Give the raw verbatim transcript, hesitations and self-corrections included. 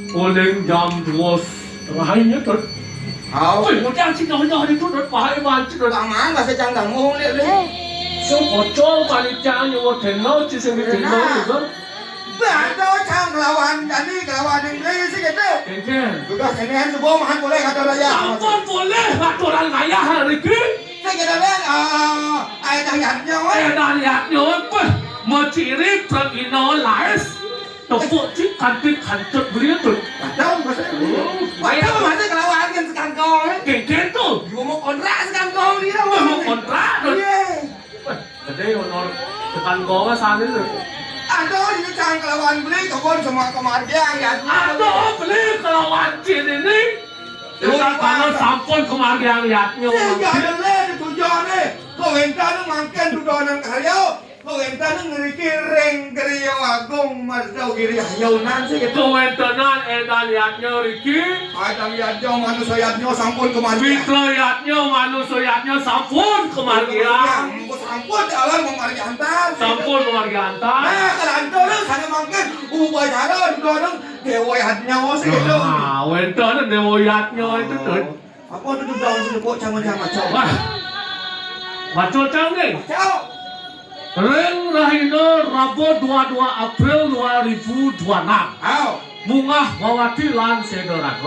Uling jam dua rahayu, Tut. Au. Oi, modal cina hanya hari tu, Tut. Bahaya banget, Tut. Bang, mana saya cang kamu, Lik, Lik? So, pocong panitia nyawa tenau, ci sing di tenau, Tut. Bah, tu cang kelawan, jani kelawan Inggris, gitu. Kenken. Tugas ini kan subuh, mahan boleh kata raya. Ampun, boleh, aturan raya, hari ini. Saya kira, Lik, ah, ai dah yatnya, weh. Eh, dah yatnya, weh. Maciri, pergi no, lais. Tepuk cik kantik kancut beliau tu. Padahal masa Oh, Padahal masa kelawan kan sekangkong, eh. Kengkeng tu. Gua mau kontrak sekangkong dia. Gua mau kontrak tu. Iya. Wah, gede honor sekangkong sana tu. Aduh, ini cang kelawan beli kebun semua kemargian ya. Aduh, beli kelawan cin ini. Kita kalau sampun kemargian yatnya. Sehingga ada le di tujuan, eh. Kau entah tu makan tu doang karya. Kawéntenan ngriki ring Griya Agung Mertagiri Ayunan sih gitu. Kawéntenan édan yadnya riki. Édan yadnya manusa yadnya sampun kemargian. Pitra yadnya manusa yadnya sampun kemargian. Sampun jalan memargi antar. Sampun memargi antar. Nah, kelantur sana mangkin upacara doang déwa yadnya sih gitu. Nah, wénten déwa yadnya itu tuh. Apa tu daun sini kok jangan-jangan macam. Wah. Macul cang nih. Cau. Ring rahina Rabu dua dua April dua ribu dua enam. Au. Munggah wawati lan sedera.